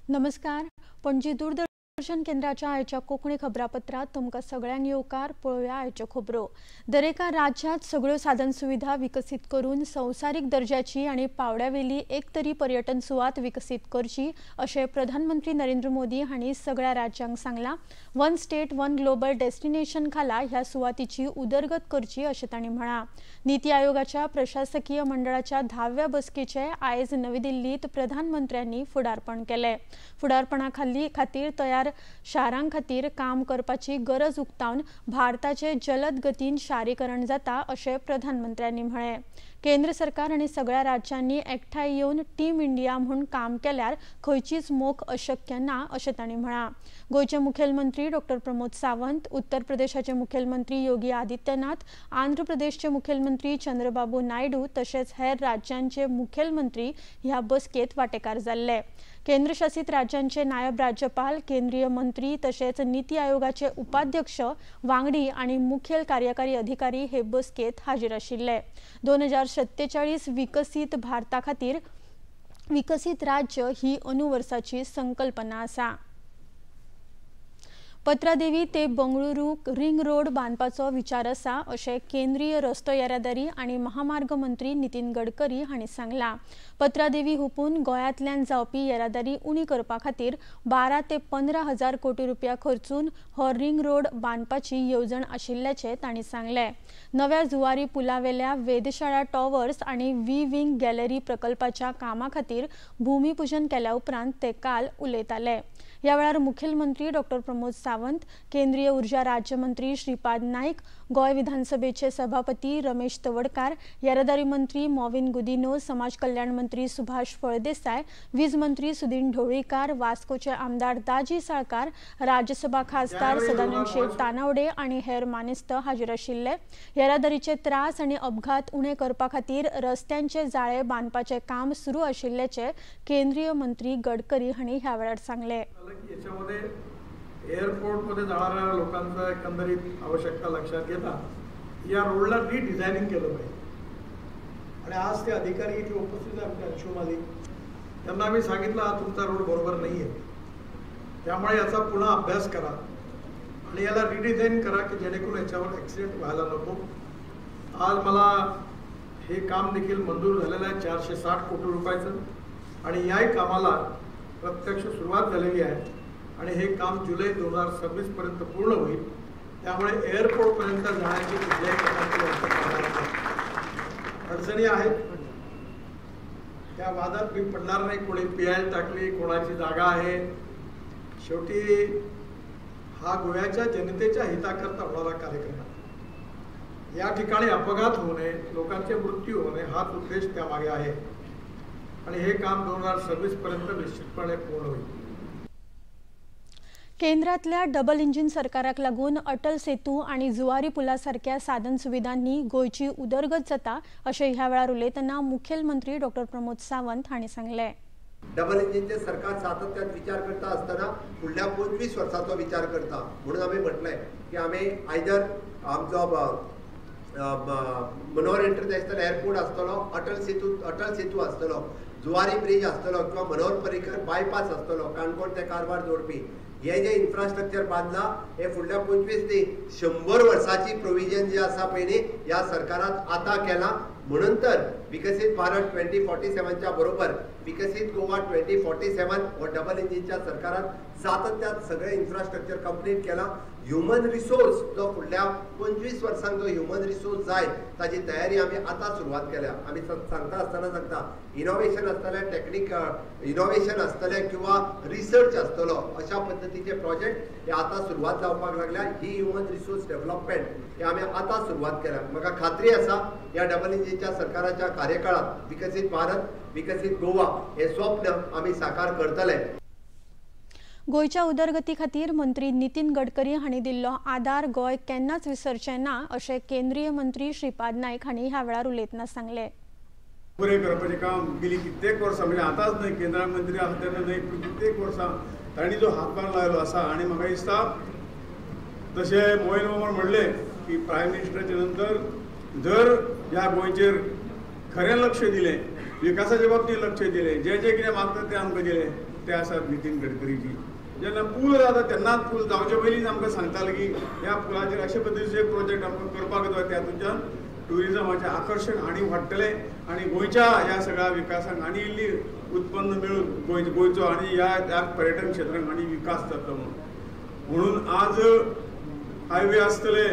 नमस्कार, पणजी दूरदर्शन केंद्राच्या आयच्या कोंकणी खबरापत्रात तुमकां सगळ्यांक येवकार. पळोवया आयच्यो खबरो. दरेका राज्यांत सगळ्यो साधन सुविधा विकसीत करून संवसारीक दर्जाची आनी पावड्यावेली एक तरी पर्यटन सुवात विकसीत करची अशें प्रधानमंत्री नरेंद्र मोदी हांणी सगळ्या राज्यांक सांगलां. One state one global destination खाला ह्या सुवातीची उदरगत करची अशें तांणी म्हळां. नीती आयोगाच्या प्रशासकीय मंडळाच्या 10व्या बसकेचे आयज नवी दिल्लीत प्रधानमंत्र्यांनी फुडारपण केलें. फुडारपणा खातीर तयार शारां खातीर काम करपाची गरज उक्तावन भारताचे जलद गतीन शारीकरण जाता अशें प्रधानमंत्र्यांनी म्हळें. केंद्र सरकार आनी सगळ्या राज्यांनी एकठांय येवन टीम इंडिया म्हूण काम केल्यार खंयचीच मोख अशक्य ना अशें तांणी म्हळां. गोंयचे मुखेलमंत्री डॉक्टर प्रमोद सावंत, उत्तर प्रदेशाचे मुखेलमंत्री योगी आदित्यनाथ, आंध्र प्रदेशचे मुखेलमंत्री चंद्रबाबू नायडू तशेंच हेर राज्यांचे मुखेलमंत्री ह्या बसकेंत वांटेकार जाल्ले. केंद्रशासित राज्यांचे नायब राज्यपाल, केंद्रीय मंत्री तशेंच नीती आयोगाचे उपाध्यक्ष, वांगडी आनी मुखेल कार्यकारी अधिकारी हे बसकेंत हाजीर आशिल्ले. 2047 विकसीत भारता खातीर विकसीत राज्य ही अनुवर्साची संकल्पना आसा. पत्रादेवी ते बंगळुरू रिंग रोड बांदपाचो विचार आसा अशें केंद्रीय रस्तो येरादारी आनी महामार्ग मंत्री नितीन गडकरी हांणी सांगलां. पत्रादेवी हुपून गोंयांतल्यान जावपी येरादारी उणी करपा खातीर 12 ते 15 हजार कोटी रुपया खर्चून हो रिंग रोड बांदपाची येवजण आशिल्ल्याचें तांणी सांगलें. नव्या जुवारी पुलावेल्या वेधशाळा टॉवर्स आनी व्ही विंग गॅलरी प्रकल्पाच्या कामा खातीर भूमिपूजन केल्या उपरांत ते काल उलयताले. ह्या वेळार मुखेलमंत्री डॉक्टर प्रमोद सावंत, केंद्रीय ऊर्जा राज्यमंत्री श्रीपाद नाईक, गोंय विधानसभेचे सभापती रमेश तवडकार, येरादारी मंत्री मॉविन गुदिनो, समाज कल्याण मंत्री सुभाष फळदेसाय, वीज मंत्री सुदिन ढवळीकार, वास्कोचे आमदार दाजी साळकार, राज्यसभा खासदार सदानंद शेट तानावडे आनी हेर मानेस्त हाजीर आशिल्ले. येरादारीचे त्रास आनी अपघात उणे करपा खातीर रस्त्यांचे जाळे बांदपाचें काम सुरू आशिल्ल्याचें केंद्रीय मंत्री गडकरी हांणी ह्या वेळार सांगलें. याच्यामध्ये एअरपोर्टमध्ये जाणाऱ्या लोकांचा एकंदरीत आवश्यकता लक्षात घेता या रोडला रिडिझायनिंग केलं पाहिजे. आणि आज ते अधिकारी इथे उपस्थित आहेत, आमचे अंशु मालिक, त्यांना आम्ही सांगितलं हा तुमचा रोड बरोबर नाही आहे, त्यामुळे याचा पुन्हा अभ्यास करा आणि याला रिडिझाईन करा की जेणेकरून याच्यावर ॲक्सिडेंट व्हायला नको. आज मला हे काम देखील मंजूर झालेलं आहे 460 कोटी रुपयाचं आणि याही कामाला प्रत्यक्ष सुरुवात झालेली आहे आणि हे काम जुलै 2026 पर्यंत पूर्ण होईल. त्यामुळे एअरपोर्टपर्यंत जाण्याची कुठल्याही प्रकारची अडचणी आहेत त्या वादात मी पडणार नाही. कोणी PIL टाकली, कोणाची जागा आहे, शेवटी हा गोव्याच्या जनतेच्या हिताकरता होणारा कार्यक्रम आहे. या ठिकाणी अपघात होऊ नये, लोकांचे मृत्यू होऊ नये हाच उद्देश त्यामागे आहे आणि हे काम 2026 पर्यंत निश्चितपणे पूर्ण होईल. केंद्रातल्या डबल इंजिन सरकाराक लागून अटल सेतू आनी जुवारी पुला सारक्या साधन सुविधांनी गोंयची उदरगत जाता अशें ह्या वेळार उलयतना मुखेलमंत्री डॉक्टर प्रमोद सावंत हांणी सांगलें. डबल इंजिनचे सरकार सातत्यान विचार करता आसतना फुडल्या 25 वर्सांचो विचार करता म्हणून आमी म्हटलें की आमी आयदर आमचो मनोहर इंटरनॅशनल एअरपोर्ट आसतलो, अटल सेतू आसतलो, जुवारी ब्रिज आसतलो किंवा मनोहर पर्रीकर बायपास आसतलो काणकोण ते कारवार जोडपी, हे जे इन्फ्रास्ट्रक्चर बांदला हे फुडल्या 25 न्ही 100 वर्सांची प्रोविजन जे आसा पळय न्ही ह्या सरकारान आतां केलां. म्हणून तर विकसीत भारत 2047च्या बरोबर विकसीत गोवा 2047 हो डबल इंजिनच्या सरकारान सातत्यान सगळें इन्फ्रास्ट्रक्चर कंप्लीट केलां. ह्युमन रिसोर्स जो फुडल्या 25 वर्सांक जो ह्युमन रिसोर्स जाय ताजी तयारी आमी आतां सुरवात केल्या. आमी सांगता आसतना सांगता इनोवेशन आसतलें, टेक्निक इनोवेशन आसतलें किंवा रिसर्च आसतलो, अशा पद्दतीचे प्रोजेक्ट हे आतां सुरवात जावपाक लागल्या. ही ह्युमन रिसोर्स डेव्हलपमेंट हे आमी आतां सुरवात केल्या. म्हाका खात्री आसा ह्या डबल इंजिनच्या सरकाराच्या कार्यकाळात विकसीत भारत विकसीत गोवा हे स्वप्न आमी साकार करतले. गोंयच्या उदरगती खातीर मंत्री नितीन गडकरी हांणी दिल्लो आदार गोंय केन्नाच विसरचें ना अशें केंद्रीय मंत्री श्रीपाद नाईक हांणी ह्या वेळार उलयतना सांगलें. बरें करपाचें काम गेली कित्येक वर्सां, म्हणजे आतांच न्हय, केंद्रान मंत्री आसा तेन्ना न्हय, पूण कित्येक वर्सां तांणी जो हातभार लायलो आसा आनी म्हाका दिसता तशें मोहिन मामान म्हणलें की प्रायम मिनिस्टराच्या नंतर जर ह्या गोंयचेर खरें लक्ष दिलें, विकासाच्या बाबतींत लक्ष दिलें, जें जें कितें मागता तें आमकां दिलें ते आसात नितीन गडकरीजी. जेन्ना पूल जाता तेन्नाच पूल जावचे पयलींच आमकां सांगताले की ह्या पुलाचेर अशे पद्दतीचे प्रोजेक्ट आमकां करपाक जाय, त्यातूनच्यान ट्युरिजमाचें आकर्शण आनी वाडटलें आनी गोंयच्या ह्या सगळ्या विकासाक आनी इल्ली उत्पन्न मेळून गोंयचो आनी ह्या पर्यटन क्षेत्रांक आनी विकास जातलो म्हणून. म्हणून आज हायवे आसतले,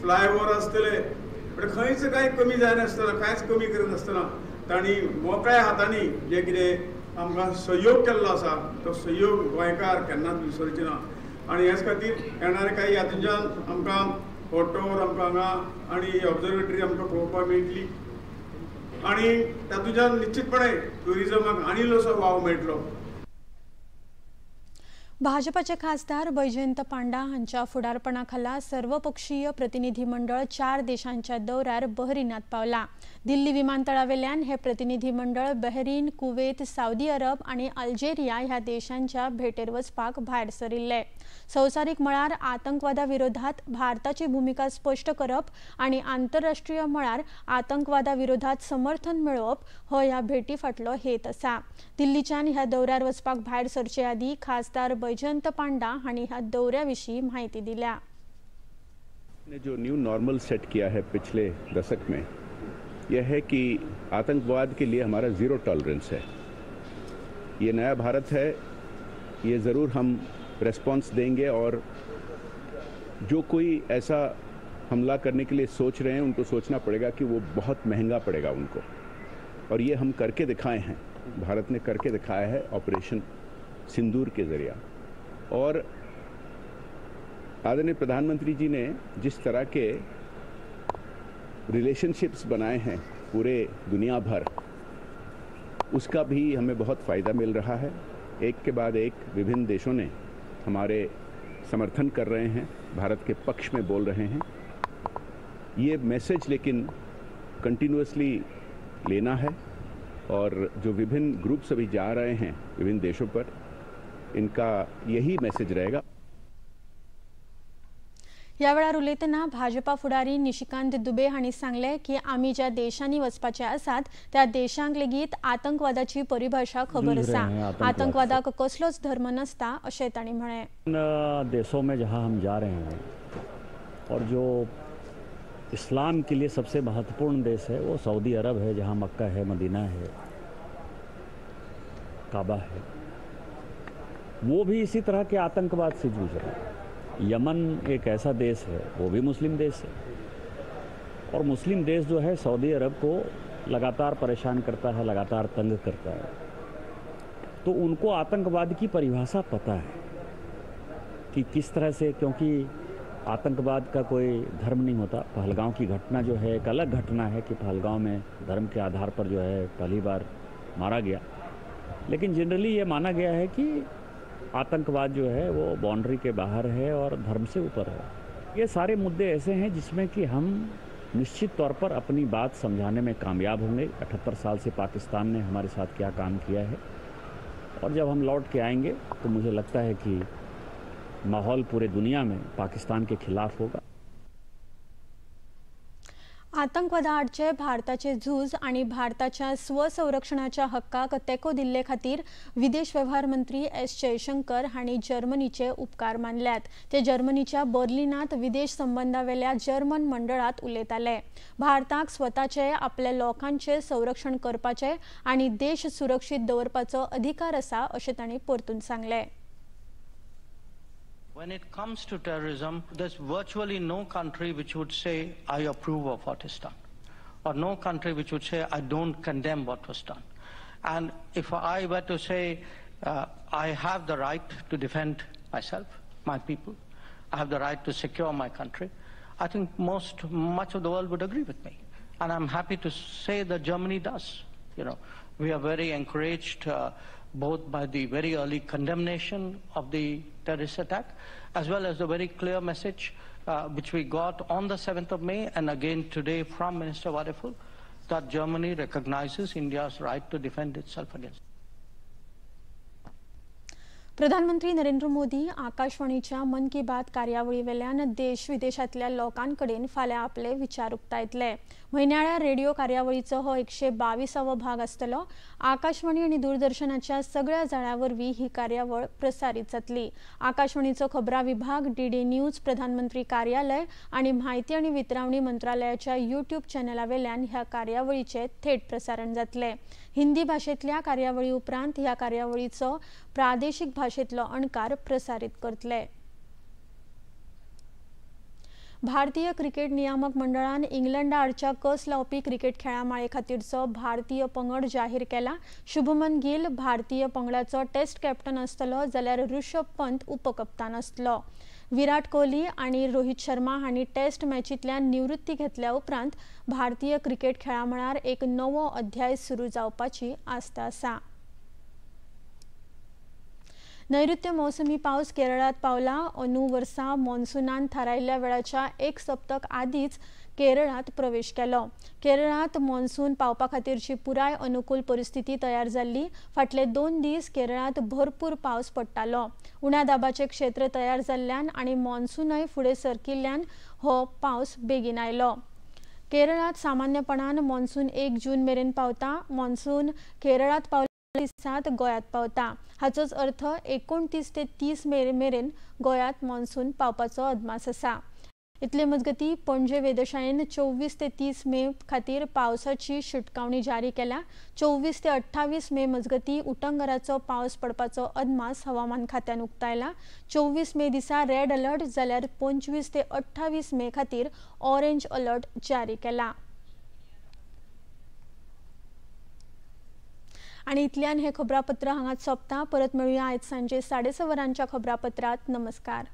फ्लायओवर आसतले, पण खंयच कांय कमी जायनासतना, कांयच कमी करिनासतना तांणी मोकळ्या हातांनी जे कितें आमकां सहयोग केल्लो आसा तो सहयोग गोंयकार केन्नाच विसरचे ना. आनी हेच खातीर येणारे कांय हातूंतल्यान आमकां हो टॉवर आमकां हांगा आनी ऑब्जर्वेटरी आमकां पळोवपाक मेळटली आनी तातूंतल्यान निश्चितपणे ट्युरिजमाक आनी इल्लोसो वाव मेळटलो. भाजपाचे खासदार बैजयंत पांडा हांच्या फुडारपणाखाला सर्वपक्षीय प्रतिनिधी मंडळ 4 देशांच्या दौऱ्यार बहरीनात पावला. दिल्ली विमानतळावेल्यान हे प्रतिनिधी मंडळ बहरीन, कुवेत, सावदी अरब आनी अल्जेरिया ह्या देशांच्या भेटेर वचपाक भायर सरिल्ले. संवसारीक मळार आतंकवादा विरोधात भारताची भूमिका स्पश्ट करप आनी आंतरराष्ट्रीय मळार आतंकवादा विरोधात समर्थन मेळोवप हो ह्या भेटी फाटलो हेत आसा. दिल्लीच्यान ह्या दौऱ्यार वचपाक भायर सरचे आदी खासदार बैजयंत पांडा हांणी ह्या दौऱ्याविशीं माहिती दिल्या. ने जो न्यू नॉर्मल सेट किया है पिछले दशक में, यह है कि आतंकवाद के लिए हमारा जीरो टॉलरेंस है. ये नया भारत है, ये ज़रूर हम रेस्पॉन्स देंगे और जो कोई ऐसा हमला करने के लिए सोच रहे हैं उनको सोचना पड़ेगा कि वो बहुत महंगा पड़ेगा उनको. और ये हम करके दिखाए हैं, भारत ने करके दिखाया है ऑपरेशन सिंदूर के ज़रिए. और आदरणीय प्रधानमंत्री जी ने जिस तरह के रिलेशनशिप्स बनाए हैं पूरे दुनिया भर, उसका भी हमें बहुत फ़ायदा मिल रहा है. एक के बाद एक विभिन्न देशों ने हमारे समर्थन कर रहे हैं, भारत के पक्ष में बोल रहे हैं. ये मैसेज लेकिन कंटिन्यूअसली लेना है और जो विभिन्न ग्रुप्स अभी जा रहे हैं विभिन्न देशों पर, इनका यही मैसेज रहेगा. ह्या वेळार उलयतना भाजपा फुडारी निशिकांत दुबे हांणी सांगलें की आमी ज्या देशांनी वचपाचे आसात त्या देशांक लेगीत आतंकवादाची परिभाषा खबर आसा. आतंकवादाक कसलोच धर्म नसता अशें तांणी म्हळें. देशों में जहां हम जा रहे हैं और जो इस्लाम के लिए सबसे महत्वपूर्ण देश है वो सऊदी अरब है, जहां मक्का है, मदीना है, काबा है, वो भी इसी तरह के आतंकवाद से जूझ रहा है. यमन एक ऐसा देश है, वो भी मुस्लिम देश है और मुस्लिम देश जो है सऊदी अरब को लगातार परेशान करता है, लगातार तंग करता है. तो उनको आतंकवाद की परिभाषा पता है कि किस तरह से, क्योंकि आतंकवाद का कोई धर्म नहीं होता. पहलगांव की घटना जो है एक अलग घटना है कि पहलगांव में धर्म के आधार पर जो है पहली बार मारा गया, लेकिन जनरली ये माना गया है कि आतंकवाद जो है वो बाउंड्री के बाहर है और धर्म से ऊपर है. ये सारे मुद्दे ऐसे हैं जिसमें कि हम निश्चित तौर पर अपनी बात समझाने में कामयाब होंगे. 78 साल से पाकिस्तान ने हमारे साथ क्या काम किया है और जब हम लौट के आएंगे तो मुझे लगता है कि माहौल पूरे दुनिया में पाकिस्तान के खिलाफ होगा. आतंकवादा आडचे भारताचे झूज आनी भारताच्या स्वसंरक्षणाच्या हक्काक तेंको दिल्ले खातीर विदेश वेव्हार मंत्री एस जयशंकर हांणी जर्मनीचे उपकार मानल्यात. ते जर्मनीच्या बर्लिनात विदेश संबंदावेल्या जर्मन मंडळात उलयताले. भारताक स्वताचे आपल्या लोकांचे संरक्षण करपाचे आनी देश सुरक्षीत दवरपाचो अधिकार आसा अशें तांणी परतून सांगलें. When it comes to terrorism, there's virtually no country which would say, I approve of what is done, or no country which would say, I don't condemn what was done. And if I were to say, I have the right to defend myself, my people, I have the right to secure my country, I think much of the world would agree with me. And I'm happy to say that Germany does. You know, we are very encouraged both by the very early condemnation of the terrorist attack, as well as the very clear message which we got on the 7th of May and again today from Minister Wadephul, that Germany recognizes India's right to defend itself against. प्रधानमंत्री नरेंद्र मोदी आकाशवाणीच्या मन की बात कार्यावळीवेल्यान देश विदेशांतल्या लोकांकडेन फाल्यां आपले विचार उक्तायतले। म्हयन्याळ्या radio कार्यावळीचो हो 122वो भाग आसतलो। आकाशवाणी आनी दूरदर्शनाच्या सगळ्या जाळ्या वरवीं ही कार्यावळ प्रसारीत जातली। आकाशवाणीचो खबरां विभाग, डीडी न्यूज, प्रधानमंत्री कार्यालय आनी म्हायती आनी वितरावणी मंत्रालयाच्या यूट्यूब चॅनला वेल्यान ह्या कार्यावळीचें थेट प्रसारण जातलें। हिंदी भाशेंतल्या कार्यावळी उपरांत ह्या कार्यावळीचो प्रादेशिक भाशेंतलो अणकार प्रसारीत करतले। भारतीय क्रिकेट नियामक मंडळान इंग्लंडा आडच्या कस लावपी क्रिकेट खेळा माळे खातीरचो भारतीय पंगड जाहीर केला। शुभमन गिल भारतीय पंगडाचो टेस्ट कॅप्टन आसतलो, जाल्यार ऋषभ पंत उपकप्तान आसतलो। विराट कोहली आनी रोहित शर्मा हांणी टेस्ट मॅचींतल्यान निवृत्ती घेतल्या उपरांत भारतीय क्रिकेट खेळा मळार एक नवो अध्याय सुरू जावपाची आस्त आसा। नैऋत्य मौसमी पावस केरळात पावला। अंदू वर्सा मॉन्सूनान थारायिल्ल्या वेळाच्या एक सप्तक आदींच केरळात प्रवेश केलो। केरळात मॉन्सून पावपा खातीरची पुराय अनुकूल परिस्थिती तयार जाल्ली। फाटले 2 दीस केरळात भरपूर पावस पडटालो। उण्या दाबाचें क्षेत्र तयार जाल्ल्यान आनी मॉन्सूनय फुडें सरकिल्ल्यान हो पावस बेगीन आयलो। केरळात सामान्यपणान मॉन्सून 1 जून मेरेन पावता। मॉन्सून केरळात पावला दिसात गोंयांत पावता। हाचोच अर्थ 29 ते 30 मे मेरेन गोंयांत मॉन्सून पावपाचो अदमास आसा। इतले मजगती पणजे वेधशाळेन 24 ते 30 मे खातीर पावसाची शिटकावणी जारी केल्या। 24 ते 28 मे मजगती उटंगराचो पावस पडपाचो अदमास हवामान खात्यान उक्तायला। 24 मे दिसा रेड अलर्ट जाल्यार 25 ते 28 मे खातीर ऑरेंज अलर्ट जारी केला। आनी इतल्यान हे खबरापत्र हांगाच सोंपता। परत मेळुया आयज सांजे 6:30 वरांच्या खबरापत्रात। नमस्कार।